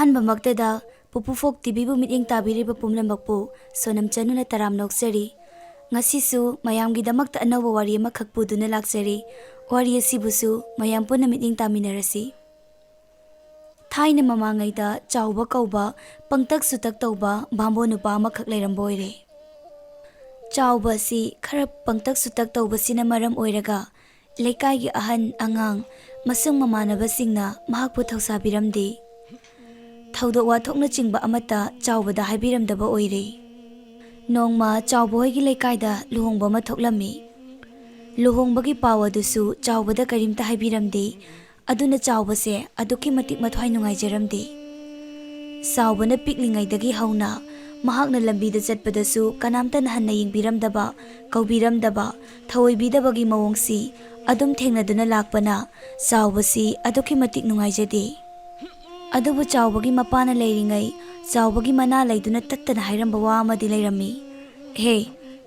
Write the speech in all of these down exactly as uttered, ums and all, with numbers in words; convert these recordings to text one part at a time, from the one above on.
ꯑꯍꯥꯟꯕꯃꯛꯇꯗ ꯄꯨꯄꯨ ꯐꯣꯛ ꯇꯤꯚꯤꯕꯨ ꯃꯤꯠꯌꯦꯡ ꯇꯥꯕꯤꯔꯤꯕ ꯄꯨꯝꯅꯃꯛꯄꯨ ꯁꯣꯅꯝ ꯆꯅꯨꯅ ꯇꯔꯥꯝꯅ ꯑꯣꯛꯆꯔꯤ꯫ ꯉꯁꯤꯁꯨ ꯃꯌꯥꯝꯒꯤꯗꯃꯛꯇ ꯑꯅꯧꯕ ꯋꯥꯔꯤ ꯑꯃꯈꯛ ꯄꯨꯗꯨꯅ ꯂꯥꯛꯆꯔꯤ꯫ ꯋꯥꯔꯤ ꯑꯁꯤꯕꯨꯁꯨ ꯃꯌꯥꯝ ꯄꯨꯟꯅ ꯃꯤꯠꯌꯦꯡ ꯇꯥꯃꯤꯟꯅꯔꯁꯤ꯫ ꯊꯥꯏꯅ ꯃꯃꯥꯡꯉꯩꯗ ꯆꯥꯎꯕ ꯀꯧꯕ ꯄꯪꯇꯛ ꯁꯨꯇꯛ ꯇꯧꯕ ꯚꯥꯝꯕꯣ ꯅꯨꯄꯥ ꯑꯃꯈꯛ ꯂꯩꯔꯝꯕ ꯑꯣꯏꯔꯦ꯫ ꯆꯥꯎꯕ ꯑꯁꯤ ꯈꯔ ꯄꯪꯇꯛ ꯁꯨꯇꯛ ꯇꯧꯕꯁꯤꯅ ꯃꯔꯝ ꯑꯣꯏꯔꯒ ꯂꯩꯀꯥꯏꯒꯤ ꯑꯍꯟ ꯑꯉꯥꯡ ꯃꯁꯨꯡ ꯃꯃꯥꯟꯅꯕꯁꯤꯡꯅ ꯃꯍꯥꯛꯄꯨ ꯊꯧꯁꯥꯕꯤꯔꯝꯗꯦ꯫ ꯊꯧꯗꯣꯛ ꯋꯥꯊꯣꯛꯅꯆꯤꯡꯕ ꯑꯃꯠꯇ ꯆꯥꯎꯕꯗ ꯍꯥꯏꯕꯤꯔꯝꯗꯕ ꯑꯣꯏꯔꯦ꯫ ꯅꯣꯡꯃ ꯆꯥꯎꯕ ꯍꯣꯏꯒꯤ ꯂꯩꯀꯥꯏꯗ ꯂꯨꯍꯣꯡꯕ ꯑꯃ ꯊꯣꯛꯂꯝꯃꯤ꯫ ꯂꯨꯍꯣꯡꯕꯒꯤ ꯄꯥꯎ ꯑꯗꯨꯁꯨ ꯆꯥꯎꯕꯗ ꯀꯔꯤꯝꯇ ꯍꯥꯏꯕꯤꯔꯝꯗꯦ꯫ ꯑꯗꯨꯅ ꯆꯥꯎꯕꯁꯦ ꯑꯗꯨꯛꯀꯤ ꯃꯇꯤꯛ ꯃꯊ꯭ꯋꯥꯏ ꯅꯨꯡꯉꯥꯏꯖꯔꯝꯗꯦ꯫ ꯆꯥꯎꯕꯅ ꯄꯤꯛꯂꯤꯉꯩꯗꯒꯤ ꯍꯧꯅ ꯃꯍꯥꯛꯅ ꯂꯝꯕꯤꯗ ꯆꯠꯄꯗꯁꯨ ꯀꯅꯥꯝꯇꯅ ꯍꯟꯅ ꯌꯦꯡꯕꯤꯔꯝꯗꯕ, ꯀꯧꯕꯤꯔꯝꯗꯕ, ꯊꯑꯣꯏꯕꯤꯗꯕꯒꯤ ꯃꯑꯣꯡꯁꯤ ꯑꯗꯨꯝ ꯊꯦꯡꯅꯗꯨꯅ ꯂꯥꯛꯄꯅ ꯆꯥꯎꯕꯁꯤ ꯑꯗꯨꯛꯀꯤ ꯃꯇꯤꯛ ꯅꯨꯡꯉꯥꯏꯖꯗꯦ꯫ ꯑꯗꯨꯕꯨ ꯆꯥꯎꯕꯒꯤ ꯃꯄꯥꯅ ꯂꯩꯔꯤꯉꯩ ꯆꯥꯎꯕꯒꯤ ꯃꯅꯥ ꯂꯩꯗꯨꯅ ꯇꯠꯇꯅ ꯍꯥꯏꯔꯝꯕ ꯋꯥ ꯑꯃꯗꯤ ꯂꯩꯔꯝꯃꯤ꯫ "ꯍꯦ,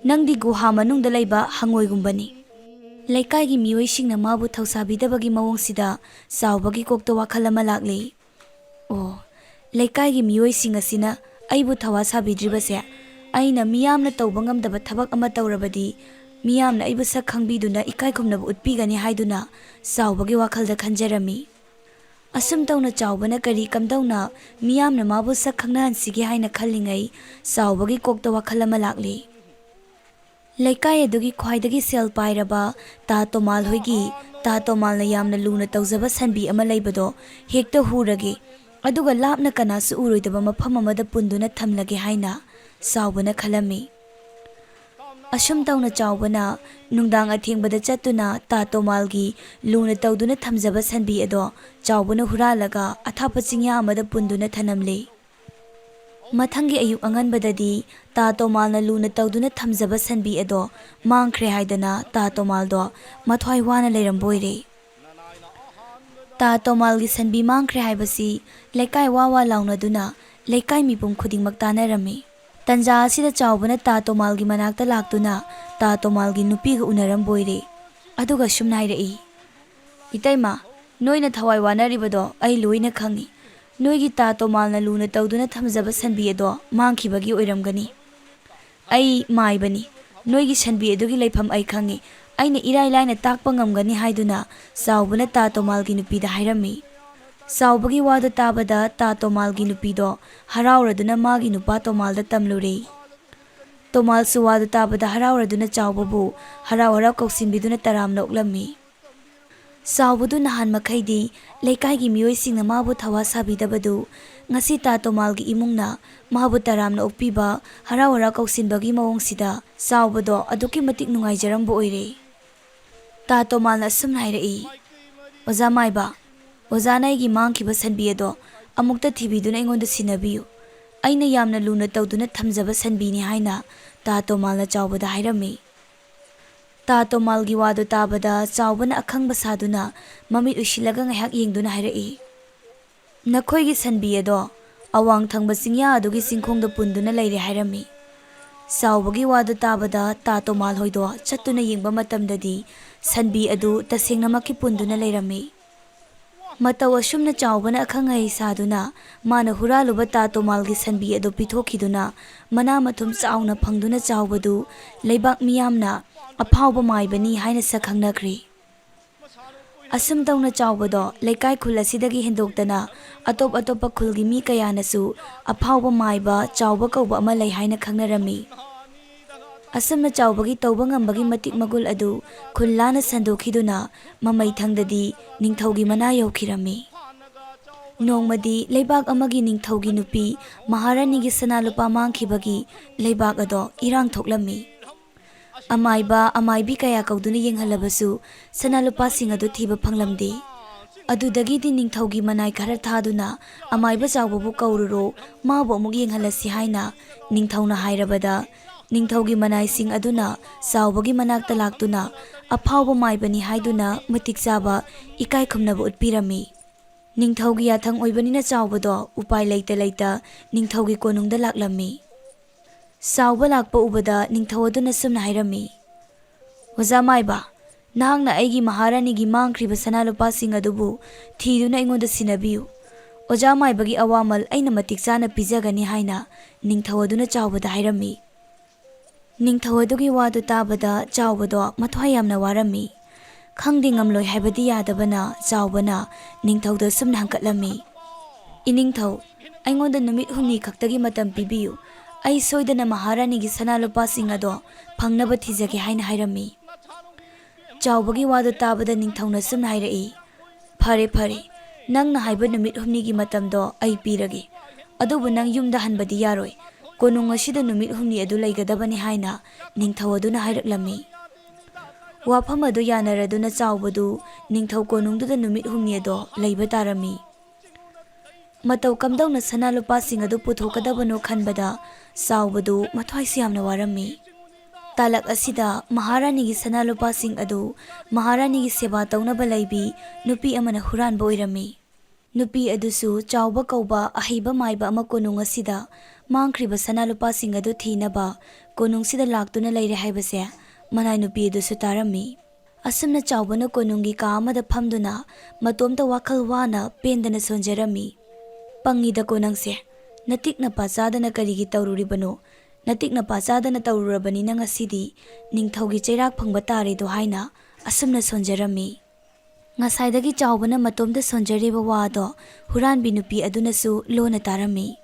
ꯅꯪꯗꯤ ꯒꯨꯍꯥ ꯃꯅꯨꯡꯗ ꯂꯩꯕ ꯍꯪꯉꯣꯏꯒꯨꯝꯕꯅꯤ꯫" ꯂꯩꯀꯥꯏꯒꯤ ꯃꯤꯑꯣꯏꯁꯤꯡꯅ ꯃꯥꯕꯨ ꯊꯧꯁꯥꯕꯤꯗꯕꯒꯤ ꯃꯑꯣꯡꯁꯤꯗ ꯆꯥꯎꯕꯒꯤ ꯀꯣꯛꯇ ꯋꯥꯈꯜ ꯑꯃ ꯂꯥꯛꯂꯤ꯫ "ꯑꯣ, ꯂꯩꯀꯥꯏꯒꯤ ꯃꯤꯑꯣꯏꯁꯤꯡ ꯑꯁꯤꯅ ꯑꯩꯕꯨ ꯊꯧꯋꯥ ꯁꯥꯕꯤꯗ꯭ꯔꯤꯕꯁꯦ ꯑꯩꯅ ꯃꯤꯌꯥꯝꯅ ꯇꯧꯕ ꯉꯝꯗꯕ ꯊꯕꯛ ꯑꯃ ꯇꯧꯔꯕꯗꯤ ꯃꯤꯌꯥꯝꯅ ꯑꯩꯕꯨ ꯁꯛ ꯈꯪꯕꯤꯗꯨꯅ ꯏꯀꯥꯏ ꯈꯨꯝꯅꯕ ꯎꯠꯄꯤꯒꯅꯤ" ꯍꯥꯏꯗꯨꯅ ꯆꯥꯎꯕꯒꯤ ꯋꯥꯈꯜꯗ ꯈꯟꯖꯔꯝꯃꯤ꯫ ꯑꯁꯨꯝ ꯇꯧꯅ ꯆꯥꯎꯕꯅ ꯀꯔꯤ ꯀꯝꯗꯧꯅ ꯃꯤꯌꯥꯝꯅ ꯃꯥꯕꯨ ꯁꯛ ꯈꯪꯅꯍꯟꯁꯤꯒꯦ ꯍꯥꯏꯅ ꯈꯜꯂꯤꯉꯩ ꯆꯥꯎꯕꯒꯤ ꯀꯣꯛꯇ ꯋꯥꯈꯜ ꯑꯃ ꯂꯥꯛꯂꯤ꯫ ꯂꯩꯀꯥꯏ ꯑꯗꯨꯒꯤ ꯈ꯭ꯋꯥꯏꯗꯒꯤ ꯁꯦꯜ ꯄꯥꯏꯔꯕ ꯇꯥ ꯇꯣꯃꯥꯜ ꯍꯣꯏꯒꯤ ꯇꯥ ꯇꯣꯃꯥꯜꯅ ꯌꯥꯝꯅ ꯂꯨꯅ ꯇꯧꯖꯕ ꯁꯟꯕꯤ ꯑꯃ ꯂꯩꯕꯗꯣ ꯍꯦꯛꯇ ꯍꯨꯔꯒꯦ, ꯑꯗꯨꯒ ꯂꯥꯞꯅ ꯀꯅꯥꯁꯨ ꯎꯔꯣꯏꯗꯕ ꯃꯐꯝ ꯑꯃꯗ ꯄꯨꯟꯗꯨꯅ ꯊꯝꯂꯒꯦ ꯍꯥꯏꯅ ꯆꯥꯎꯕꯅ ꯈꯜꯂꯝꯃꯤ꯫ ꯑꯁꯨꯝ ꯇꯧꯅ ꯆꯥꯎꯕꯅ ꯅꯨꯡꯗꯥꯡ ꯑꯊꯦꯡꯕꯗ ꯆꯠꯇꯨꯅ ꯇꯥ ꯇꯣꯃꯥꯜꯒꯤ ꯂꯨꯅ ꯇꯧꯗꯨꯅ ꯊꯝꯖꯕ ꯁꯟꯕꯤ ꯑꯗꯣ ꯆꯥꯎꯕꯅ ꯍꯨꯔꯥꯜꯂꯒ ꯑꯊꯥꯞꯄ ꯆꯤꯡꯌꯥ ꯑꯃꯗ ꯄꯨꯟꯗꯨꯅ ꯊꯅꯝꯂꯦ꯫ ꯃꯊꯪꯒꯤ ꯑꯌꯨꯛ ꯑꯉꯟꯕꯗꯗꯤ ꯇꯥ ꯇꯣꯃꯥꯜꯅ ꯂꯨꯅ ꯇꯧꯗꯨꯅ ꯊꯝꯖꯕ ꯁꯟꯕꯤ ꯑꯗꯣ ꯃꯥꯡꯈ꯭ꯔꯦ ꯍꯥꯏꯗꯅ ꯇꯥ ꯇꯣꯃꯥꯜꯗꯣ ꯃꯊ꯭ꯋꯥꯏ ꯋꯥꯅ ꯂꯩꯔꯝꯕ ꯑꯣꯏꯔꯦ꯫ ꯇꯥ ꯇꯣꯃꯥꯜꯒꯤ ꯁꯟꯕꯤ ꯃꯥꯡꯈ꯭ꯔꯦ ꯍꯥꯏꯕꯁꯤ ꯂꯩꯀꯥꯏ ꯋꯥ ꯋꯥ ꯂꯥꯎꯅꯗꯨꯅ ꯂꯩꯀꯥꯏ ꯃꯤꯄꯨꯝ ꯈꯨꯗꯤꯡꯃꯛ ꯇꯥꯅꯔꯝꯃꯤ꯫ ꯇꯟꯖꯥ ꯑꯁꯤꯗ ꯆꯥꯎꯕꯅ ꯇꯥ ꯇꯣꯃꯥꯜꯒꯤ ꯃꯅꯥꯛꯇ ꯂꯥꯛꯇꯨꯅ ꯇꯥ ꯇꯣꯃꯥꯜꯒꯤ ꯅꯨꯄꯤꯒ ꯎꯅꯔꯝꯕ ꯑꯣꯏꯔꯦ꯫ ꯑꯗꯨꯒ ꯁꯨꯝꯅ ꯍꯥꯏꯔꯛꯏ, "ꯏꯇꯩꯃ, ꯅꯣꯏꯅ ꯊꯋꯥꯏ ꯋꯥꯅꯔꯤꯕꯗꯣ ꯑꯩ ꯂꯣꯏꯅ ꯈꯪꯏ꯫ "ꯅꯣꯏꯒꯤ ꯇꯥ ꯇꯣꯃꯥꯜꯅ ꯂꯨꯅ ꯇꯧꯗꯨꯅ ꯊꯝꯖꯕ ꯁꯟꯕꯤ ꯑꯗꯣ ꯃꯥꯡꯈꯤꯕꯒꯤ ꯑꯣꯏꯔꯝꯒꯅꯤ꯫ ꯑꯩ ꯃꯥꯏꯕꯅꯤ꯫ ꯅꯣꯏꯒꯤ ꯁꯟꯕꯤ ꯑꯗꯨꯒꯤ ꯂꯩꯐꯝ ꯑꯩ ꯈꯪꯏ꯫ ꯑꯩꯅ ꯏꯔꯥꯏ ꯂꯥꯏꯅ ꯇꯥꯛꯄ ꯉꯝꯒꯅꯤ" ꯍꯥꯏꯗꯨꯅ ꯆꯥꯎꯕꯅ ꯇꯥ ꯇꯣꯃꯥꯜꯒꯤ ꯅꯨꯄꯤꯗ ꯍꯥꯏꯔꯝꯃꯤ꯫ ꯆꯥꯎꯕꯒꯤ ꯋꯥꯗꯨ ꯇꯥꯕꯗ ꯇꯥ ꯇꯣꯃꯥꯜꯒꯤ ꯅꯨꯄꯤꯗꯣ ꯍꯔꯥꯎꯔꯗꯨꯅ ꯃꯥꯒꯤ ꯅꯨꯄꯥ ꯇꯣꯃꯥꯜꯗ ꯇꯝꯂꯨꯔꯦ꯫ ꯇꯣꯃꯥꯜꯁꯨ ꯋꯥꯗꯨ ꯇꯥꯕꯗ ꯍꯔꯥꯎꯔꯗꯨꯅ ꯆꯥꯎꯕꯕꯨ ꯍꯔꯥꯎ ꯍꯔꯥꯎ ꯀꯧꯁꯤꯟꯕꯤꯗꯨꯅ ꯇꯔꯥꯝꯅ ꯑꯣꯛꯂꯝꯃꯤ꯫ ꯆꯥꯎꯕꯗꯨ ꯅꯍꯥꯟ ꯃꯈꯩꯗꯤ ꯂꯩꯀꯥꯏꯒꯤ ꯃꯤꯑꯣꯏꯁꯤꯡꯅ ꯃꯥꯕꯨ ꯊꯋꯥ ꯁꯥꯕꯤꯗꯕꯗꯨ ꯉꯁꯤ ꯇꯥ ꯇꯣꯃꯥꯜꯒꯤ ꯏꯃꯨꯡꯅ ꯃꯥꯕꯨ ꯇꯔꯥꯝꯅ ꯑꯣꯛꯄꯤꯕ, ꯍꯔꯥꯎ ꯍꯔꯥꯎ ꯀꯧꯁꯤꯟꯕꯒꯤ ꯃꯑꯣꯡꯁꯤꯗ ꯆꯥꯎꯕꯗꯣ ꯑꯗꯨꯛꯀꯤ ꯃꯇꯤꯛ ꯅꯨꯡꯉꯥꯏꯖꯔꯝꯕ ꯑꯣꯏꯔꯦ꯫ ꯇꯥ ꯇꯣꯃꯥꯜꯅ ꯑꯁꯨꯝꯅ ꯍꯥꯏꯔꯛꯏ, "ꯑꯣꯖꯥ ꯃꯥꯏꯕ, ꯑꯣꯖꯥꯅ ꯑꯩꯒꯤ ꯃꯥꯡꯈꯤꯕ ꯁꯟꯕꯤ ꯑꯗꯣ ꯑꯃꯨꯛꯇ ꯊꯤꯕꯤꯗꯨꯅ ꯑꯩꯉꯣꯟꯗ ꯁꯤꯟꯅꯕꯤꯌꯨ꯫ ꯑꯩꯅ ꯌꯥꯝꯅ ꯂꯨꯅ ꯇꯧꯗꯨꯅ ꯊꯝꯖꯕ ꯁꯟꯕꯤꯅꯤ" ꯍꯥꯏꯅ ꯇꯥ ꯇꯣꯃꯥꯜꯅ ꯆꯥꯎꯕꯗ ꯍꯥꯏꯔꯝꯃꯤ꯫ ꯇꯥ ꯇꯣꯃꯥꯜꯒꯤ ꯋꯥꯗꯨ ꯇꯥꯕꯗ ꯆꯥꯎꯕꯅ ꯑꯈꯪꯕ ꯁꯥꯗꯨꯅ ꯃꯃꯤꯠ ꯎꯏꯁꯤꯜꯂꯒ ꯉꯥꯏꯍꯥꯛ ꯌꯦꯡꯗꯨꯅ ꯍꯥꯏꯔꯛꯏ, "ꯅꯈꯣꯏꯒꯤ ꯁꯟꯕꯤ ꯑꯗꯣ ꯑꯋꯥꯡ ꯊꯪꯕ ꯆꯤꯡꯌꯥ ꯑꯗꯨꯒꯤ ꯆꯤꯡꯈꯣꯡꯗ ꯄꯨꯟꯗꯨꯅ ꯂꯩꯔꯦ" ꯍꯥꯏꯔꯝꯃꯤ꯫ ꯆꯥꯎꯕꯒꯤ ꯋꯥꯗꯨ ꯇꯥꯕꯗ ꯇꯥ ꯇꯣꯃꯥꯜ ꯍꯣꯏꯗꯣ ꯆꯠꯇꯨꯅ ꯌꯦꯡꯕ ꯃꯇꯝꯗꯗꯤ ꯁꯟꯕꯤ ꯑꯗꯨ ꯇꯁꯦꯡꯅꯃꯛꯀꯤ ꯄꯨꯟꯗꯨꯅ ꯂꯩꯔꯝꯃꯤ꯫ ꯃꯇꯧ ꯑꯁꯨꯝꯅ ꯆꯥꯎꯕꯅ ꯑꯈꯪ ꯑꯍꯩ ꯁꯥꯗꯨꯅ ꯃꯥꯅ ꯍꯨꯔꯥꯜꯂꯨꯕ ꯇꯥ ꯇꯣꯃꯥꯜꯒꯤ ꯁꯟꯕꯤ ꯑꯗꯨ ꯄꯤꯊꯣꯛꯈꯤꯗꯨꯅ ꯃꯅꯥ ꯃꯊꯨꯝ ꯆꯥꯎꯅ ꯐꯪꯗꯨꯅ ꯆꯥꯎꯕꯗꯨ ꯂꯩꯕꯥꯛ ꯃꯤꯌꯥꯝꯅ ꯑꯐꯥꯎꯕ ꯃꯥꯏꯕꯅꯤ ꯍꯥꯏꯅ ꯁꯛ ꯈꯪꯅꯈ꯭ꯔꯦ꯫ ꯑꯁꯨꯝ ꯇꯧꯅ ꯆꯥꯎꯕꯗꯣ ꯂꯩꯀꯥꯏ ꯈꯨꯜ ꯑꯁꯤꯗꯒꯤ ꯍꯦꯟꯗꯣꯛꯇꯅ ꯑꯇꯣꯞ ꯑꯇꯣꯞꯄ ꯈꯨꯜꯒꯤ ꯃꯤ ꯀꯌꯥꯅꯁꯨ ꯑꯐꯥꯎꯕ ꯃꯥꯏꯕ ꯆꯥꯎꯕ ꯀꯧꯕ ꯑꯃ ꯂꯩ ꯍꯥꯏꯅ ꯈꯪꯅꯔꯝꯃꯤ꯫ ꯑꯁꯨꯝꯅ ꯆꯥꯎꯕꯒꯤ ꯇꯧꯕ ꯉꯝꯕꯒꯤ ꯃꯇꯤꯛ ꯃꯒꯨꯜ ꯑꯗꯨ ꯈꯨꯜ ꯂꯥꯟꯅ ꯁꯟꯗꯣꯛꯈꯤꯗꯨꯅ ꯃꯃꯩ ꯊꯪꯗꯗꯤ ꯅꯤꯡꯊꯧꯒꯤ ꯃꯅꯥ ꯌꯧꯈꯤꯔꯝꯃꯤ꯫ ꯅꯣꯡꯃꯗꯤ ꯂꯩꯕꯥꯛ ꯑꯃꯒꯤ ꯅꯤꯡꯊꯧꯒꯤ ꯅꯨꯄꯤ ꯃꯍꯥꯔꯥꯅꯤꯒꯤ ꯁꯅꯥ ꯂꯨꯄꯥ ꯃꯥꯡꯈꯤꯕꯒꯤ ꯂꯩꯕꯥꯛ ꯑꯗꯣ ꯏꯔꯥꯡ ꯊꯣꯛꯂꯝꯃꯤ꯫ ꯑꯃꯥꯏꯕ, ꯑꯃꯥꯏꯕꯤ ꯀꯌꯥ ꯀꯧꯗꯨꯅ ꯌꯦꯡꯍꯜꯂꯕꯁꯨ ꯁꯅꯥ ꯂꯨꯄꯥꯁꯤꯡ ꯑꯗꯨ ꯊꯤꯕ ꯐꯪꯂꯝꯗꯦ꯫ ꯑꯗꯨꯗꯒꯤꯗꯤ ꯅꯤꯡꯊꯧꯒꯤ ꯃꯅꯥꯏ ꯈꯔ ꯊꯥꯗꯨꯅ "ꯑꯃꯥꯏꯕ ꯆꯥꯎꯕꯕꯨ ꯀꯧꯔꯨꯔꯣ, ꯃꯥꯕꯨ ꯑꯃꯨꯛ ꯌꯦꯡꯍꯜꯂꯁꯤ" ꯍꯥꯏꯅ ꯅꯤꯡꯊꯧꯅ ꯍꯥꯏꯔꯕꯗ, ꯅꯤꯡꯊꯧꯒꯤ ꯃꯅꯥꯏꯁꯤꯡ ꯑꯗꯨꯅ ꯆꯥꯎꯕꯒꯤ ꯃꯅꯥꯛꯇ ꯂꯥꯛꯇꯨꯅ ꯑꯐꯥꯎꯕ ꯃꯥꯏꯕꯅꯤ ꯍꯥꯏꯗꯨꯅ ꯃꯇꯤꯛ ꯆꯥꯕ ꯏꯀꯥꯏ ꯈꯨꯝꯅꯕ ꯎꯠꯄꯤꯔꯝꯃꯤ꯫ ꯅꯤꯡꯊꯧꯒꯤ ꯌꯥꯊꯪ ꯑꯣꯏꯕꯅꯤꯅ ꯆꯥꯎꯕꯗꯣ ꯎꯄꯥꯏ ꯂꯩꯇ ꯂꯩꯇ ꯅꯤꯡꯊꯧꯒꯤ ꯀꯣꯅꯨꯡꯗ ꯂꯥꯛꯂꯝꯃꯤ꯫ ꯆꯥꯎꯕ ꯂꯥꯛꯄ ꯎꯕꯗ ꯅꯤꯡꯊꯧ ꯑꯗꯨꯅ ꯁꯨꯝꯅ ꯍꯥꯏꯔꯝꯃꯤ, "ꯑꯣꯖꯥ ꯃꯥꯏꯕ, ꯅꯍꯥꯛꯅ ꯑꯩꯒꯤ ꯃꯍꯥꯔꯥꯅꯤꯒꯤ ꯃꯥꯡꯈ꯭ꯔꯤꯕ ꯁꯅꯥ ꯂꯨꯄꯥꯁꯤꯡ ꯑꯗꯨꯕꯨ ꯊꯤꯗꯨꯅ ꯑꯩꯉꯣꯟꯗ ꯁꯤꯟꯅꯕꯤꯌꯨ꯫ ꯑꯣꯖꯥ ꯃꯥꯏꯕꯒꯤ ꯑꯋꯥꯃꯜ ꯑꯩꯅ ꯃꯇꯤꯛ ꯆꯥꯅ ꯄꯤꯖꯒꯅꯤ ꯍꯥꯏꯅ ꯅꯤꯡꯊꯧ ꯑꯗꯨꯅ ꯆꯥꯎꯕꯗ ꯍꯥꯏꯔꯝꯃꯤ꯫ ꯅꯤꯡꯊꯧ ꯑꯗꯨꯒꯤ ꯋꯥꯗꯨ ꯇꯥꯕꯗ ꯆꯥꯎꯕꯗꯣ ꯃꯊ꯭ꯋꯥꯏ ꯌꯥꯝꯅ ꯋꯥꯔꯝꯃꯤ꯫ ꯈꯪꯗꯦ ꯉꯝꯂꯣꯏ ꯍꯥꯏꯕꯗꯤ ꯌꯥꯗꯕꯅ ꯆꯥꯎꯕꯅ ꯅꯤꯡꯊꯧꯗ ꯑꯁꯨꯝꯅ ꯍꯪꯀꯠꯂꯝꯃꯤ, "ꯏꯅꯤꯡꯊꯧ, ꯑꯩꯉꯣꯟꯗ ꯅꯨꯃꯤꯠ ꯍꯨꯝꯅꯤ ꯈꯛꯇꯒꯤ ꯃꯇꯝ ꯄꯤꯕꯤꯌꯨ꯫ ꯑꯩ ꯁꯣꯏꯗꯅ ꯃꯍꯥꯔꯥꯅꯤꯒꯤ ꯁꯅꯥ ꯂꯨꯄꯥꯁꯤꯡ ꯑꯗꯣ ꯐꯪꯅꯕ ꯊꯤꯖꯒꯦ" ꯍꯥꯏꯅ ꯍꯥꯏꯔꯝꯃꯤ꯫ ꯆꯥꯎꯕꯒꯤ ꯋꯥꯗꯨ ꯇꯥꯕꯗ ꯅꯤꯡꯊꯧꯅ ꯑꯁꯨꯝꯅ ꯍꯥꯏꯔꯛꯏ, "ꯐꯔꯦ, ꯐꯔꯦ, ꯅꯪꯅ ꯍꯥꯏꯕ ꯅꯨꯃꯤꯠ ꯍꯨꯝꯅꯤꯒꯤ ꯃꯇꯝꯗꯣ ꯑꯩ ꯄꯤꯔꯒꯦ꯫ ꯑꯗꯨꯕꯨ ꯅꯪ ꯌꯨꯝꯗ ꯍꯟꯕꯗꯤ ꯌꯥꯔꯣꯏ꯫ ꯀꯣꯅꯨꯡ ꯑꯁꯤꯗ ꯅꯨꯃꯤꯠ ꯍꯨꯝꯅꯤ ꯑꯗꯨ ꯂꯩꯒꯗꯕꯅꯤ" ꯍꯥꯏꯅ ꯅꯤꯡꯊꯧ ꯑꯗꯨꯅ ꯍꯥꯏꯔꯛꯂꯝꯃꯤ꯫ ꯋꯥꯐꯝ ꯑꯗꯨ ꯌꯥꯅꯔꯗꯨꯅ ꯆꯥꯎꯕꯗꯨ ꯅꯤꯡꯊꯧ ꯀꯣꯅꯨꯡꯗꯨꯗ ꯅꯨꯃꯤꯠ ꯍꯨꯝꯅꯤ ꯑꯗꯣ ꯂꯩꯕ ꯇꯥꯔꯝꯃꯤ꯫ ꯃꯇꯧ ꯀꯝꯗꯧꯅ ꯁꯅꯥ ꯂꯨꯄꯥꯁꯤꯡ ꯑꯗꯨ ꯄꯨꯊꯣꯛꯀꯗꯕꯅꯣ ꯈꯟꯕꯗ ꯆꯥꯎꯕꯗꯨ ꯃꯊ꯭ꯋꯥꯏꯁꯨ ꯌꯥꯝꯅ ꯋꯥꯔꯝꯃꯤ꯫ ꯇꯥꯂꯛ ꯑꯁꯤꯗ ꯃꯍꯥꯔꯥꯅꯤꯒꯤ ꯁꯅꯥ ꯂꯨꯄꯥꯁꯤꯡ ꯑꯗꯨ ꯃꯍꯥꯔꯥꯅꯤꯒꯤ ꯁꯦꯕꯥ ꯇꯧꯅꯕ ꯂꯩꯕꯤ ꯅꯨꯄꯤ ꯑꯃꯅ ꯍꯨꯔꯥꯟꯕ ꯑꯣꯏꯔꯝꯃꯤ꯫ ꯅꯨꯄꯤ ꯑꯗꯨꯁꯨ ꯆꯥꯎꯕ ꯀꯧꯕ ꯑꯍꯩꯕ ꯃꯥꯏꯕ ꯑꯃ ꯀꯣꯅꯨꯡ ꯑꯁꯤꯗ ꯃꯥꯡꯈ꯭ꯔꯤꯕ ꯁꯅꯥ ꯂꯨꯄꯥꯁꯤꯡ ꯑꯗꯨ ꯊꯤꯅꯕ ꯀꯣꯅꯨꯡꯁꯤꯗ ꯂꯥꯛꯇꯨꯅ ꯂꯩꯔꯦ ꯍꯥꯏꯕꯁꯦ ꯃꯅꯥꯏ ꯅꯨꯄꯤ ꯑꯗꯨꯁꯨ ꯇꯥꯔꯝꯃꯤ꯫ ꯑꯁꯨꯝꯅ ꯆꯥꯎꯕꯅ ꯀꯣꯅꯨꯡꯒꯤ ꯀꯥ ꯑꯃꯗ ꯐꯝꯗꯨꯅ ꯃꯇꯣꯝꯇ ꯋꯥꯈꯜ ꯋꯥꯅ ꯄꯦꯟꯗꯅ ꯁꯣꯟꯖꯔꯝꯃꯤ꯫ "ꯄꯪꯉꯤꯗꯀꯣ ꯅꯪꯁꯦ꯫ ꯅꯇꯤꯛ ꯅꯄꯥ ꯆꯥꯗꯅ ꯀꯔꯤꯒꯤ ꯇꯧꯔꯨꯔꯤꯕꯅꯣ? ꯅꯇꯤꯛ ꯅꯄꯥ ꯆꯥꯗꯅ ꯇꯧꯔꯨꯔꯕꯅꯤꯅ ꯉꯁꯤꯗꯤ ꯅꯤꯡꯊꯧꯒꯤ ꯆꯩꯔꯥꯛ ꯐꯪꯕ ꯇꯥꯔꯦꯗꯣ" ꯍꯥꯏꯅ ꯑꯁꯨꯝꯅ ꯁꯣꯟꯖꯔꯝꯃꯤ꯫ ꯉꯁꯥꯏꯗꯒꯤ ꯆꯥꯎꯕꯅ ꯃꯇꯣꯝꯇ ꯁꯣꯟꯖꯔꯤꯕ ꯋꯥꯗꯣ ꯍꯨꯔꯥꯟꯕꯤ ꯅꯨꯄꯤ ꯑꯗꯨꯅꯁꯨ ꯂꯣꯟꯅ ꯇꯥꯔꯝꯃꯤ꯫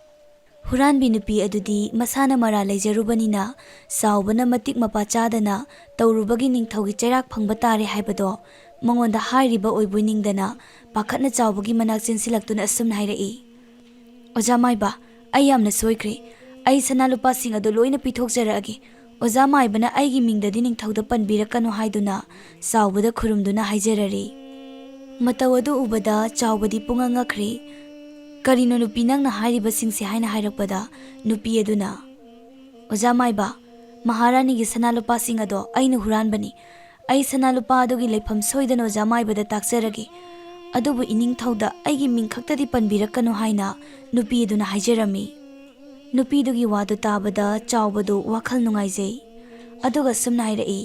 ꯍꯨꯔꯥꯟꯕꯤ ꯅꯨꯄꯤ ꯑꯗꯨꯗꯤ ꯃꯁꯥꯅ ꯃꯔꯥ ꯂꯩꯖꯔꯨꯕꯅꯤꯅ ꯆꯥꯎꯕꯅ ꯃꯇꯤꯛ ꯃꯄꯥ ꯆꯥꯗꯅ ꯇꯧꯔꯨꯕꯒꯤ ꯅꯤꯡꯊꯧꯒꯤ ꯆꯩꯔꯥꯛ ꯐꯪꯕ ꯇꯥꯔꯦ ꯍꯥꯏꯕꯗꯣ ꯃꯉꯣꯟꯗ ꯍꯥꯏꯔꯤꯕ ꯑꯣꯏꯕꯣꯏ ꯅꯤꯡꯗꯅ ꯄꯥꯈꯠꯅ ꯆꯥꯎꯕꯒꯤ ꯃꯅꯥꯛ ꯆꯦꯟꯁꯤꯜꯂꯛꯇꯨꯅ ꯑꯁꯨꯝꯅ ꯍꯥꯏꯔꯛꯏ, "ꯑꯣꯖꯥ ꯃꯥꯏꯕ, ꯑꯩ ꯌꯥꯝꯅ ꯁꯣꯏꯈ꯭ꯔꯦ꯫ ꯑꯩ ꯁꯅꯥ ꯂꯨꯄꯥꯁꯤꯡ ꯑꯗꯨ ꯂꯣꯏꯅ ꯄꯤꯊꯣꯛꯆꯔꯛꯑꯒꯦ꯫ ꯑꯣꯖꯥ ꯃꯥꯏꯕꯅ ꯑꯩꯒꯤ ꯃꯤꯡꯗꯗꯤ ꯅꯤꯡꯊꯧꯗ ꯄꯟꯕꯤꯔꯛꯀꯅꯨ" ꯍꯥꯏꯗꯨꯅ ꯆꯥꯎꯕꯗ ꯈꯨꯔꯨꯝꯗꯨꯅ ꯍꯥꯏꯖꯔꯔꯤ꯫ ꯃꯇꯧ ꯑꯗꯨ ꯎꯕꯗ ꯆꯥꯎꯕꯗꯤ ꯄꯨꯡꯉꯛ ꯉꯛꯈ꯭ꯔꯦ꯫ "ꯀꯔꯤꯅꯣ ꯅꯨꯄꯤ ꯅꯪꯅ ꯍꯥꯏꯔꯤꯕꯁꯤꯡꯁꯦ?" ꯍꯥꯏꯅ ꯍꯥꯏꯔꯛꯄꯗ ꯅꯨꯄꯤ ꯑꯗꯨꯅ, "ꯑꯣꯖꯥ ꯃꯥꯏꯕ, ꯃꯍꯥꯔꯥꯅꯤꯒꯤ ꯁꯅꯥ ꯂꯨꯄꯥꯁꯤꯡ ꯑꯗꯣ ꯑꯩꯅ ꯍꯨꯔꯥꯟꯕꯅꯤ꯫ ꯑꯩ ꯁꯅꯥ ꯂꯨꯄꯥ ꯑꯗꯨꯒꯤ ꯂꯩꯐꯝ ꯁꯣꯏꯗꯅ ꯑꯣꯖꯥ ꯃꯥꯏꯕꯗ ꯇꯥꯛꯆꯔꯒꯦ꯫ ꯑꯗꯨꯕꯨ ꯏꯅꯤꯡꯊꯧꯗ ꯑꯩꯒꯤ ꯃꯤꯡ ꯈꯛꯇꯗꯤ ꯄꯟꯕꯤꯔꯛꯀꯅꯨ" ꯍꯥꯏꯅ ꯅꯨꯄꯤ ꯑꯗꯨꯅ ꯍꯥꯏꯖꯔꯝꯃꯤ꯫ ꯅꯨꯄꯤꯗꯨꯒꯤ ꯋꯥꯗꯨ ꯇꯥꯕꯗ ꯆꯥꯎꯕꯗꯨ ꯋꯥꯈꯜ ꯅꯨꯡꯉꯥꯏꯖꯩ꯫ ꯑꯗꯨꯒ ꯁꯨꯝꯅ ꯍꯥꯏꯔꯛꯏ,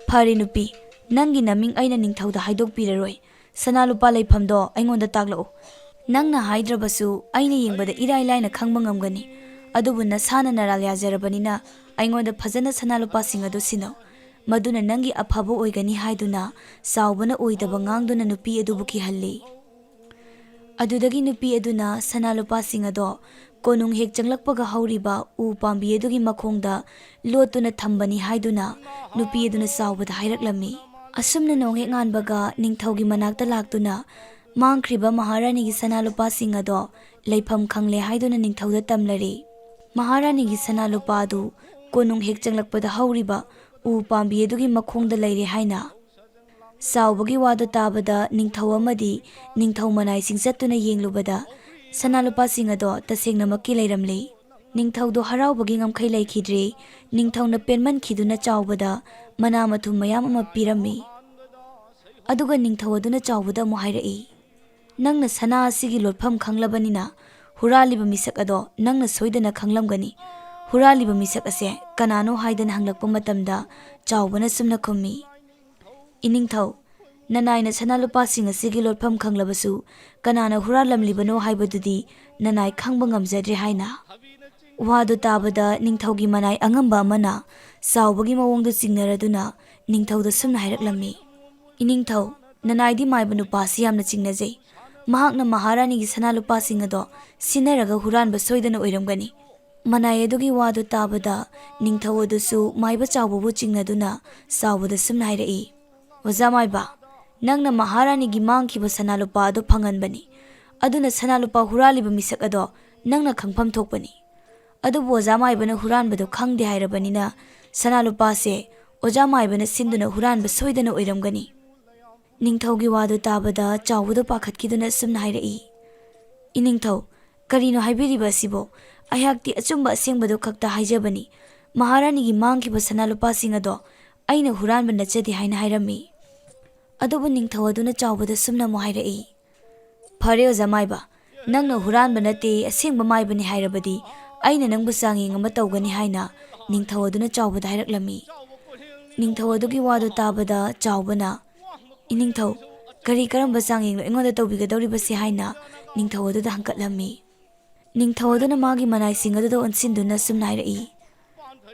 "ꯐꯔꯦ ꯅꯨꯄꯤ, ꯅꯪꯒꯤ ꯅꯃꯤꯡ ꯑꯩꯅ ꯅꯤꯡꯊꯧꯗ ꯍꯥꯏꯗꯣꯛꯄꯤꯔꯔꯣꯏ꯫ ꯁꯅꯥ ꯂꯨꯄꯥ ꯂꯩꯐꯝꯗꯣ ꯑꯩꯉꯣꯟꯗ ꯇꯥꯛꯂꯛꯎ꯫ "ꯅꯪꯅ ꯍꯥꯏꯗ꯭ꯔꯕꯁꯨ ꯑꯩꯅ ꯌꯦꯡꯕꯗ ꯏꯔꯥꯏ ꯂꯥꯏꯅ ꯈꯪꯕ ꯉꯝꯒꯅꯤ꯫ ꯑꯗꯨꯕꯨ ꯅꯁꯥꯅ ꯅꯔꯥꯜ ꯌꯥꯖꯔꯕꯅꯤꯅ ꯑꯩꯉꯣꯟꯗ ꯐꯖꯅ ꯁꯅꯥ ꯂꯨꯄꯥꯁꯤꯡ ꯑꯗꯨ ꯁꯤꯟꯅꯧ꯫ ꯃꯗꯨꯅ ꯅꯪꯒꯤ ꯑꯐꯕ ꯑꯣꯏꯒꯅꯤ" ꯍꯥꯏꯗꯨꯅ ꯆꯥꯎꯕꯅ ꯑꯣꯏꯗꯕ ꯉꯥꯡꯗꯨꯅ ꯅꯨꯄꯤ ꯑꯗꯨꯕꯨ ꯀꯤꯍꯜꯂꯤ꯫ ꯑꯗꯨꯗꯒꯤ ꯅꯨꯄꯤ ꯑꯗꯨꯅ ꯁꯅꯥ ꯂꯨꯄꯥꯁꯤꯡ ꯑꯗꯣ ꯀꯣꯅꯨꯡ ꯍꯦꯛ ꯆꯪꯂꯛꯄꯒ ꯍꯧꯔꯤꯕ ꯎ ꯄꯥꯝꯕꯤ ꯑꯗꯨꯒꯤ ꯃꯈꯣꯡꯗ ꯂꯣꯠꯇꯨꯅ ꯊꯝꯕꯅꯤ ꯍꯥꯏꯗꯨꯅ ꯅꯨꯄꯤ ꯑꯗꯨꯅ ꯆꯥꯎꯕꯗ ꯍꯥꯏꯔꯛꯂꯝꯃꯤ꯫ ꯑꯁꯨꯝꯅ ꯅꯣꯡ ꯍꯦꯛ ꯉꯥꯟꯕꯒ ꯅꯤꯡꯊꯧꯒꯤ ꯃꯅꯥꯛꯇ ꯂꯥꯛꯇꯨꯅ ꯃꯥꯡꯈ꯭ꯔꯤꯕ ꯃꯍꯥꯔꯥꯅꯤꯒꯤ ꯁꯅꯥ ꯂꯨꯄꯥꯁꯤꯡ ꯑꯗꯣ ꯂꯩꯐꯝ ꯈꯪꯂꯦ ꯍꯥꯏꯗꯨꯅ ꯅꯤꯡꯊꯧꯗ ꯇꯝꯂꯔꯤ꯫ ꯃꯍꯥꯔꯥꯅꯤꯒꯤ ꯁꯅꯥ ꯂꯨꯄꯥ ꯑꯗꯨ ꯀꯣꯅꯨꯡ ꯍꯦꯛ ꯆꯪꯂꯛꯄꯗ ꯍꯧꯔꯤꯕ ꯎ ꯄꯥꯝꯕꯤ ꯑꯗꯨꯒꯤ ꯃꯈꯣꯡꯗ ꯂꯩꯔꯦ ꯍꯥꯏꯅ꯫ ꯆꯥꯎꯕꯒꯤ ꯋꯥꯗꯨ ꯇꯥꯕꯗ ꯅꯤꯡꯊꯧ ꯑꯃꯗꯤ ꯅꯤꯡꯊꯧ ꯃꯅꯥꯏꯁꯤꯡ ꯆꯠꯇꯨꯅ ꯌꯦꯡꯂꯨꯕꯗ ꯁꯅꯥ ꯂꯨꯄꯥꯁꯤꯡ ꯑꯗꯣ ꯇꯁꯦꯡꯅꯃꯛꯀꯤ ꯂꯩꯔꯝꯂꯦ꯫ ꯅꯤꯡꯊꯧꯗꯣ ꯍꯔꯥꯎꯕꯒꯤ ꯉꯝꯈꯩ ꯂꯩꯈꯤꯗ꯭ꯔꯦ꯫ ꯅꯤꯡꯊꯧꯅ ꯄꯦꯟꯃꯟꯈꯤꯗꯨꯅ ꯆꯥꯎꯕꯗ ꯃꯅꯥ ꯃꯊꯨꯝ ꯃꯌꯥꯝ ꯑꯃ ꯄꯤꯔꯝꯃꯤ꯫ ꯑꯗꯨꯒ ꯅꯤꯡꯊꯧ ꯑꯗꯨꯅ ꯆꯥꯎꯕꯗ ꯑꯃꯨꯛ ꯍꯥꯏꯔꯛꯏ, "ꯅꯪꯅ ꯁꯅꯥ ꯑꯁꯤꯒꯤ ꯂꯣꯠꯐꯝ ꯈꯪꯂꯕꯅꯤꯅ ꯍꯨꯔꯥꯜꯂꯤꯕ ꯃꯤꯁꯛ ꯑꯗꯣ ꯅꯪꯅ ꯁꯣꯏꯗꯅ ꯈꯪꯂꯝꯒꯅꯤ꯫ ꯍꯨꯔꯥꯜꯂꯤꯕ ꯃꯤꯁꯛ ꯑꯁꯦ ꯀꯅꯥꯅꯣ?" ꯍꯥꯏꯗꯅ ꯍꯪꯂꯛꯄ ꯃꯇꯝꯗ ꯆꯥꯎꯕꯅ ꯁꯨꯝꯅ ꯈꯨꯝꯃꯤ, "ꯏꯅꯤꯡꯊꯧ, ꯅꯅꯥꯏꯅ ꯁꯅꯥ ꯂꯨꯄꯥꯁꯤꯡ ꯑꯁꯤꯒꯤ ꯂꯣꯠꯐꯝ ꯈꯪꯂꯕꯁꯨ ꯀꯅꯥꯅ ꯍꯨꯔꯥꯜꯂꯝꯂꯤꯕꯅꯣ ꯍꯥꯏꯕꯗꯨꯗꯤ ꯅꯅꯥꯏ ꯈꯪꯕ ꯉꯝꯖꯗ꯭ꯔꯦ" ꯍꯥꯏꯅ꯫ ꯋꯥꯗꯨ ꯇꯥꯕꯗ ꯅꯤꯡꯊꯧꯒꯤ ꯃꯅꯥꯏ ꯑꯉꯝꯕ ꯑꯃꯅ ꯆꯥꯎꯕꯒꯤ ꯃꯑꯣꯡꯗꯨ ꯆꯤꯡꯅꯔꯗꯨꯅ ꯅꯤꯡꯊꯧꯗ ꯁꯨꯝꯅ ꯍꯥꯏꯔꯛꯂꯝꯃꯤ, "ꯏꯅꯤꯡꯊꯧ, ꯅꯅꯥꯏꯗꯤ ꯃꯥꯏꯕ ꯅꯨꯄꯥ ꯑꯁꯤ ꯌꯥꯝꯅ ꯆꯤꯡꯅꯖꯩ꯫ ꯃꯍꯥꯛꯅ ꯃꯍꯥꯔꯥꯅꯤꯒꯤ ꯁꯅꯥ ꯂꯨꯄꯥꯁꯤꯡ ꯑꯗꯣ ꯁꯤꯟꯅꯔꯒ ꯍꯨꯔꯥꯟꯕ ꯁꯣꯏꯗꯅ ꯑꯣꯏꯔꯝꯒꯅꯤ꯫" ꯃꯅꯥꯏ ꯑꯗꯨꯒꯤ ꯋꯥꯗꯨ ꯇꯥꯕꯗ ꯅꯤꯡꯊꯧ ꯑꯗꯨꯁꯨ ꯃꯥꯏꯕ ꯆꯥꯎꯕꯕꯨ ꯆꯤꯡꯅꯗꯨꯅ ꯆꯥꯎꯕꯗ ꯁꯨꯝꯅ ꯍꯥꯏꯔꯛꯏ, "ꯑꯣꯖꯥ ꯃꯥꯏꯕ, ꯅꯪꯅ ꯃꯍꯥꯔꯥꯅꯤꯒꯤ ꯃꯥꯡꯈꯤꯕ ꯁꯅꯥ ꯂꯨꯄꯥ ꯑꯗꯨ ꯐꯪꯍꯟꯕꯅꯤ꯫ ꯑꯗꯨꯅ ꯁꯅꯥ ꯂꯨꯄꯥ ꯍꯨꯔꯥꯜꯂꯤꯕ ꯃꯤꯁꯛ ꯑꯗꯣ ꯅꯪꯅ ꯈꯪꯐꯝ ꯊꯣꯛꯄꯅꯤ꯫ ꯑꯗꯨꯕꯨ ꯑꯣꯖꯥ ꯃꯥꯏꯕꯅ ꯍꯨꯔꯥꯟꯕꯗꯣ ꯈꯪꯗꯦ ꯍꯥꯏꯔꯕꯅꯤꯅ ꯁꯅꯥ ꯂꯨꯄꯥꯁꯦ ꯑꯣꯖꯥ ꯃꯥꯏꯕꯅ ꯁꯤꯟꯗꯨꯅ ꯍꯨꯔꯥꯟꯕ ꯁꯣꯏꯗꯅ ꯑꯣꯏꯔꯝꯒꯅꯤ꯫" ꯅꯤꯡꯊꯧꯒꯤ ꯋꯥꯗꯨ ꯇꯥꯕꯗ ꯆꯥꯎꯕꯗꯨ ꯄꯥꯈꯠꯈꯤꯗꯨꯅ ꯑꯁꯨꯝꯅ ꯍꯥꯏꯔꯛꯏ, "ꯏꯅꯤꯡꯊꯧ, ꯀꯔꯤꯅꯣ ꯍꯥꯏꯕꯤꯔꯤꯕ ꯑꯁꯤꯕꯣ? ꯑꯩꯍꯥꯛꯇꯤ ꯑꯆꯨꯝꯕ ꯑꯁꯦꯡꯕꯗꯨ ꯈꯛꯇ ꯍꯥꯏꯖꯕꯅꯤ꯫ ꯃꯍꯥꯔꯥꯅꯤꯒꯤ ꯃꯥꯡꯈꯤꯕ ꯁꯅꯥ ꯂꯨꯄꯥꯁꯤꯡ ꯑꯗꯣ ꯑꯩꯅ ꯍꯨꯔꯥꯟꯕ ꯅꯠꯆꯗꯦ" ꯍꯥꯏꯅ ꯍꯥꯏꯔꯝꯃꯤ꯫ ꯑꯗꯨꯕꯨ ꯅꯤꯡꯊꯧ ꯑꯗꯨꯅ ꯆꯥꯎꯕꯗ ꯁꯨꯝꯅ ꯑꯃꯨꯛ ꯍꯥꯏꯔꯛꯏ, "ꯐꯔꯦ ꯑꯣꯖꯥ ꯃꯥꯏꯕ, ꯅꯪꯅ ꯍꯨꯔꯥꯟꯕ ꯅꯠꯇꯦ, ꯑꯁꯦꯡꯕ ꯃꯥꯏꯕꯅꯤ ꯍꯥꯏꯔꯕꯗꯤ ꯑꯩꯅ ꯅꯪꯕꯨ ꯆꯥꯡꯌꯦꯡ ꯑꯃ ꯇꯧꯒꯅꯤ" ꯍꯥꯏꯅ ꯅꯤꯡꯊꯧ ꯑꯗꯨꯅ ꯆꯥꯎꯕꯗ ꯍꯥꯏꯔꯛꯂꯝꯃꯤ꯫ ꯅꯤꯡꯊꯧ ꯑꯗꯨꯒꯤ ꯋꯥꯗꯨ ꯇꯥꯕꯗ ꯆꯥꯎꯕꯅ, "ꯏꯅꯤꯡꯊꯧ, ꯀꯔꯤ ꯀꯔꯝꯕ ꯆꯥꯡꯌꯦꯡꯅꯣ ꯑꯩꯉꯣꯟꯗ ꯇꯧꯕꯤꯒꯗꯧꯔꯤꯕꯁꯦ?" ꯍꯥꯏꯅ ꯅꯤꯡꯊꯧ ꯑꯗꯨꯗ ꯍꯪꯀꯠꯂꯝꯃꯤ꯫ ꯅꯤꯡꯊꯧ ꯑꯗꯨꯅ ꯃꯥꯒꯤ ꯃꯅꯥꯏꯁꯤꯡ ꯑꯗꯨꯗ ꯑꯣꯟꯁꯤꯟꯗꯨꯅ ꯑꯁꯨꯝꯅ ꯍꯥꯏꯔꯛꯏ,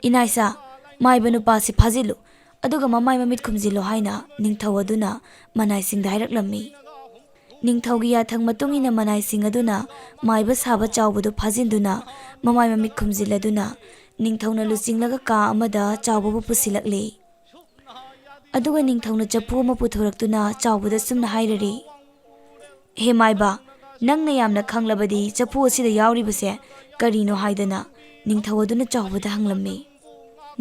"ꯏꯅꯥꯏꯁꯥ, ꯃꯥꯏꯕ ꯅꯨꯄꯥꯁꯤ ꯐꯥꯖꯤꯜꯂꯨ, ꯑꯗꯨꯒ ꯃꯃꯥꯏ ꯃꯃꯤꯠ ꯈꯨꯝꯖꯤꯜꯂꯣ" ꯍꯥꯏꯅ ꯅꯤꯡꯊꯧ ꯑꯗꯨꯅ ꯃꯅꯥꯏꯁꯤꯡꯗ ꯍꯥꯏꯔꯛꯂꯝꯃꯤ꯫ ꯅꯤꯡꯊꯧꯒꯤ ꯌꯥꯊꯪ ꯃꯇꯨꯡ ꯏꯟꯅ ꯃꯅꯥꯏꯁꯤꯡ ꯑꯗꯨꯅ ꯃꯥꯏꯕ ꯁꯥꯕ ꯆꯥꯎꯕꯗꯨ ꯐꯥꯖꯤꯟꯗꯨꯅ ꯃꯃꯥꯏ ꯃꯃꯤꯠ ꯈꯨꯝꯖꯤꯜꯂꯗꯨꯅ ꯅꯤꯡꯊꯧꯅ ꯂꯨꯆꯤꯡꯂꯒ ꯀꯥ ꯑꯃꯗ ꯆꯥꯎꯕꯕꯨ ꯄꯨꯁꯤꯜꯂꯛꯂꯤ꯫ ꯑꯗꯨꯒ ꯅꯤꯡꯊꯧꯅ ꯆꯐꯨ ꯑꯃ ꯄꯨꯊꯣꯔꯛꯇꯨꯅ ꯆꯥꯎꯕꯗ ꯁꯨꯝꯅ ꯍꯥꯏꯔꯔꯤ, "ꯍꯦ ꯃꯥꯏꯕ, ꯅꯪꯅ ꯌꯥꯝꯅ ꯈꯪꯂꯕꯗꯤ ꯆꯐꯨ ꯑꯁꯤꯗ ꯌꯥꯎꯔꯤꯕꯁꯦ ꯀꯔꯤꯅꯣ?" ꯍꯥꯏꯗꯅ ꯅꯤꯡꯊꯧ ꯑꯗꯨꯅ ꯆꯥꯎꯕꯗ ꯍꯪꯂꯝꯃꯤ꯫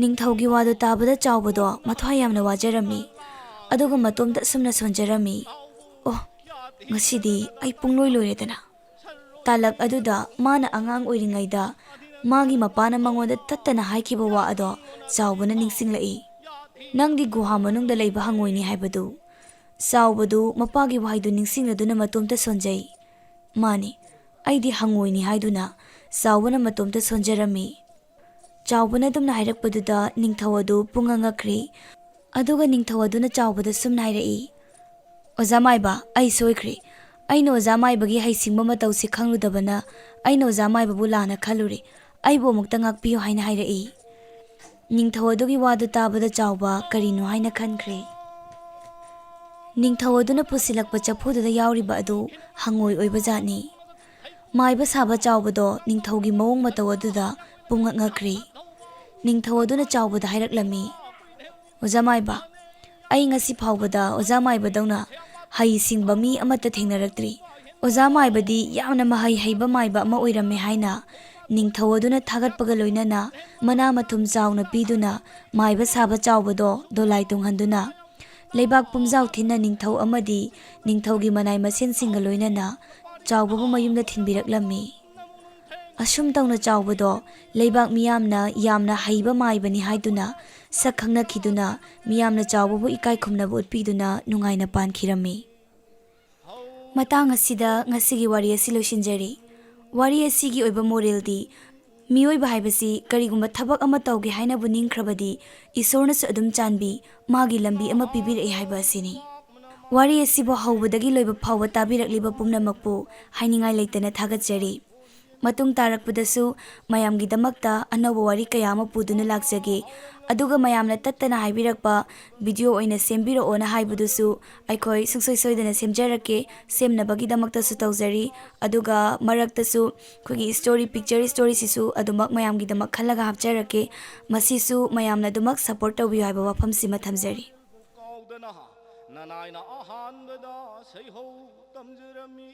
ꯅꯤꯡꯊꯧꯒꯤ ꯋꯥꯗꯨ ꯇꯥꯕꯗ ꯆꯥꯎꯕꯗꯣ ꯃꯊ꯭ꯋꯥꯏ ꯌꯥꯝꯅ ꯋꯥꯖꯔꯝꯃꯤ꯫ ꯑꯗꯨꯒ ꯃꯇꯣꯝꯇ ꯑꯁꯨꯝꯅ ꯁꯣꯟꯖꯔꯝꯃꯤ, "ꯑꯣ, ꯉꯁꯤꯗꯤ ꯑꯩ ꯄꯨꯡꯂꯣꯏ ꯂꯣꯏꯔꯦꯗꯅ"꯫ ꯇꯥꯂꯛ ꯑꯗꯨꯗ ꯃꯥꯅ ꯑꯉꯥꯡ ꯑꯣꯏꯔꯤꯉꯩꯗ ꯃꯥꯒꯤ ꯃꯄꯥꯅ ꯃꯉꯣꯟꯗ ꯇꯠꯇꯅ ꯍꯥꯏꯈꯤꯕ ꯋꯥ ꯑꯗꯣ ꯆꯥꯎꯕꯅ ꯅꯤꯡꯁꯤꯡꯂꯛꯏ꯫ "ꯅꯪꯗꯤ ꯒꯨꯍꯥ ꯃꯅꯨꯡꯗ ꯂꯩꯕ ꯍꯪꯉꯣꯏꯅꯤ" ꯍꯥꯏꯕꯗꯨ꯫ ꯆꯥꯎꯕꯗꯨ ꯃꯄꯥꯒꯤ ꯋꯥꯍꯩꯗꯨ ꯅꯤꯡꯁꯤꯡꯂꯗꯨꯅ ꯃꯇꯣꯝꯇ ꯁꯣꯟꯖꯩ꯫ "ꯃꯥꯅꯤ, ꯑꯩꯗꯤ ꯍꯪꯉꯣꯏꯅꯤ" ꯍꯥꯏꯗꯨꯅ ꯆꯥꯎꯕꯅ ꯃꯇꯣꯝꯇ ꯁꯣꯟꯖꯔꯝꯃꯤ꯫ ꯆꯥꯎꯕꯅ ꯑꯗꯨꯝꯅ ꯍꯥꯏꯔꯛꯄꯗꯨꯗ ꯅꯤꯡꯊꯧ ꯑꯗꯨ ꯄꯨꯡꯉꯛ ꯉꯛꯈ꯭ꯔꯤ꯫ ꯑꯗꯨꯒ ꯅꯤꯡꯊꯧ ꯑꯗꯨꯅ ꯆꯥꯎꯕꯗ ꯁꯨꯝꯅ ꯍꯥꯏꯔꯛꯏ, "ꯑꯣꯖꯥ ꯃꯥꯏꯕ, ꯑꯩ ꯁꯣꯏꯈ꯭ꯔꯦ꯫ ꯑꯩꯅ ꯑꯣꯖꯥ ꯃꯥꯏꯕꯒꯤ ꯍꯩꯁꯤꯡꯕ ꯃꯇꯧꯁꯤ ꯈꯪꯂꯨꯗꯕꯅ ꯑꯩꯅ ꯑꯣꯖꯥ ꯃꯥꯏꯕꯕꯨ ꯂꯥꯟꯅ ꯈꯜꯂꯨꯔꯦ꯫ ꯑꯩꯕꯨ ꯑꯃꯨꯛꯇ ꯉꯥꯛꯄꯤꯌꯨ" ꯍꯥꯏꯅ ꯍꯥꯏꯔꯛꯏ꯫ ꯅꯤꯡꯊꯧ ꯑꯗꯨꯒꯤ ꯋꯥꯗꯨ ꯇꯥꯕꯗ ꯆꯥꯎꯕ ꯀꯔꯤꯅꯣ ꯍꯥꯏꯅ ꯈꯟꯈ꯭ꯔꯦ꯫ ꯅꯤꯡꯊꯧ ꯑꯗꯨꯅ ꯄꯨꯁꯤꯜꯂꯛꯄ ꯆꯐꯨꯗꯨꯗ ꯌꯥꯎꯔꯤꯕ ꯑꯗꯨ ꯍꯪꯉꯣꯏ ꯑꯣꯏꯕ ꯖꯥꯠꯅꯤ꯫ ꯃꯥꯏꯕ ꯁꯥꯕ ꯆꯥꯎꯕꯗꯣ ꯅꯤꯡꯊꯧꯒꯤ ꯃꯑꯣꯡ ꯃꯇꯧ ꯑꯗꯨꯗ ꯄꯨꯡꯉꯛ ꯉꯛꯈ꯭ꯔꯦ꯫ ꯅꯤꯡꯊꯧ ꯑꯗꯨꯅ ꯆꯥꯎꯕꯗ ꯍꯥꯏꯔꯛꯂꯝꯃꯤ, "ꯑꯣꯖꯥ ꯃꯥꯏꯕ, ꯑꯩ ꯉꯁꯤ ꯐꯥꯎꯕꯗ ꯑꯣꯖꯥ ꯃꯥꯏꯕꯗꯧꯅ ꯍꯩ ꯁꯤꯡꯕ ꯃꯤ ꯑꯃꯠꯇ ꯊꯦꯡꯅꯔꯛꯇ꯭ꯔꯤ꯫ ꯑꯣꯖꯥ ꯃꯥꯏꯕꯗꯤ ꯌꯥꯝꯅ ꯃꯍꯩ ꯍꯩꯕ ꯃꯥꯏꯕ ꯑꯃ ꯑꯣꯏꯔꯝꯃꯦ" ꯍꯥꯏꯅ ꯅꯤꯡꯊꯧ ꯑꯗꯨꯅ ꯊꯥꯒꯠꯄꯒ ꯂꯣꯏꯅꯅ ꯃꯅꯥ ꯃꯊꯨꯝ ꯆꯥꯎꯅ ꯄꯤꯗꯨꯅ ꯃꯥꯏꯕ ꯁꯥꯕ ꯆꯥꯎꯕꯗꯣ ꯗꯣꯂꯥꯏ ꯇꯣꯡꯍꯟꯗꯨꯅ ꯂꯩꯕꯥꯛ ꯄꯨꯝꯖꯥꯎ ꯊꯤꯟꯅ ꯅꯤꯡꯊꯧ ꯑꯃꯗꯤ ꯅꯤꯡꯊꯧꯒꯤ ꯃꯅꯥꯏ ꯃꯁꯦꯟꯁꯤꯡꯒ ꯂꯣꯏꯅꯅ ꯆꯥꯎꯕꯕꯨ ꯃꯌꯨꯝꯗ ꯊꯤꯟꯕꯤꯔꯛꯂꯝꯃꯤ꯫ ꯑꯁꯨꯝ ꯇꯧꯅ ꯆꯥꯎꯕꯗꯣ ꯂꯩꯕꯥꯛ ꯃꯤꯌꯥꯝꯅ ꯌꯥꯝꯅ ꯍꯩꯕ ꯃꯥꯏꯕꯅꯤ ꯍꯥꯏꯗꯨꯅ ꯁꯛ ꯈꯪꯅꯈꯤꯗꯨꯅ ꯃꯤꯌꯥꯝꯅ ꯆꯥꯎꯕꯕꯨ ꯏꯀꯥꯏ ꯈꯨꯝꯅꯕ ꯎꯠꯄꯤꯗꯨꯅ ꯅꯨꯡꯉꯥꯏꯅ ꯄꯥꯟꯈꯤꯔꯝꯃꯤ꯫ ꯃꯇꯥꯡ ꯑꯁꯤꯗ ꯉꯁꯤꯒꯤ ꯋꯥꯔꯤ ꯑꯁꯤ ꯂꯣꯏꯁꯤꯟꯖꯔꯤ꯫ ꯋꯥꯔꯤ ꯑꯁꯤꯒꯤ ꯑꯣꯏꯕ ꯃꯣꯔꯦꯜꯗꯤ, ꯃꯤꯑꯣꯏꯕ ꯍꯥꯏꯕꯁꯤ ꯀꯔꯤꯒꯨꯝꯕ ꯊꯕꯛ ꯑꯃ ꯇꯧꯒꯦ ꯍꯥꯏꯅꯕꯨ ꯅꯤꯡꯈ꯭ꯔꯕꯗꯤ, ꯏꯁꯣꯔꯅꯁꯨ ꯑꯗꯨꯝ ꯆꯥꯟꯕꯤ, ꯃꯥꯒꯤ ꯂꯝꯕꯤ ꯑꯃ ꯄꯤꯕꯤꯔꯛꯏ ꯍꯥꯏꯕ ꯑꯁꯤꯅꯤ꯫ ꯋꯥꯔꯤ ꯑꯁꯤꯕꯨ ꯍꯧꯕꯗꯒꯤ ꯂꯣꯏꯕ ꯐꯥꯎꯕ ꯇꯥꯕꯤꯔꯛꯂꯤꯕ ꯄꯨꯝꯅꯃꯛꯄꯨ ꯍꯥꯏꯅꯤꯡꯉꯥꯏ ꯂꯩꯇꯅ ꯊꯥꯒꯠꯆꯔꯤ꯫ ꯃꯇꯨꯡ ꯇꯥꯔꯛꯄꯗꯁꯨ ꯃꯌꯥꯝꯒꯤꯗꯃꯛꯇ ꯑꯅꯧꯕ ꯋꯥꯔꯤ ꯀꯌꯥ ꯑꯃ ꯄꯨꯗꯨꯅ ꯂꯥꯛꯆꯒꯦ꯫ ꯑꯗꯨꯒ ꯃꯌꯥꯝꯅ ꯇꯠꯇꯅ ꯍꯥꯏꯕꯤꯔꯛꯄ ꯚꯤꯗꯤꯑꯣ ꯑꯣꯏꯅ ꯁꯦꯝꯕꯤꯔꯛꯑꯣꯅ ꯍꯥꯏꯕꯗꯨꯁꯨ ꯑꯩꯈꯣꯏ ꯁꯨꯡꯁꯣꯏ ꯁꯣꯏꯗꯅ ꯁꯦꯝꯖꯔꯛꯀꯦ, ꯁꯦꯝꯅꯕꯒꯤꯗꯃꯛꯇꯁꯨ ꯇꯧꯖꯔꯤ꯫ ꯑꯗꯨꯒ ꯃꯔꯛꯇꯁꯨ ꯑꯩꯈꯣꯏꯒꯤ ꯁ꯭ꯇꯣꯔꯤ, ꯄꯤꯛꯆꯔ ꯁ꯭ꯇꯣꯔꯤꯁꯤꯁꯨ ꯑꯗꯨꯃꯛ ꯃꯌꯥꯝꯒꯤꯗꯃꯛ ꯈꯜꯂꯒ ꯍꯥꯞꯆꯔꯛꯀꯦ꯫ ꯃꯁꯤꯁꯨ ꯃꯌꯥꯝꯅ ꯑꯗꯨꯃꯛ ꯁꯞꯄꯣꯔꯠ ꯇꯧꯕꯤꯌꯨ ꯍꯥꯏꯕ ꯋꯥꯐꯝꯁꯤꯃ ꯊꯝꯖꯔꯤ꯫ ꯀꯥꯎꯗꯅ ꯅꯅꯥꯏꯅ ꯑꯍꯥꯟꯕꯗ ꯁꯩꯍꯧ ꯇꯝꯖꯔꯝꯃꯤ꯫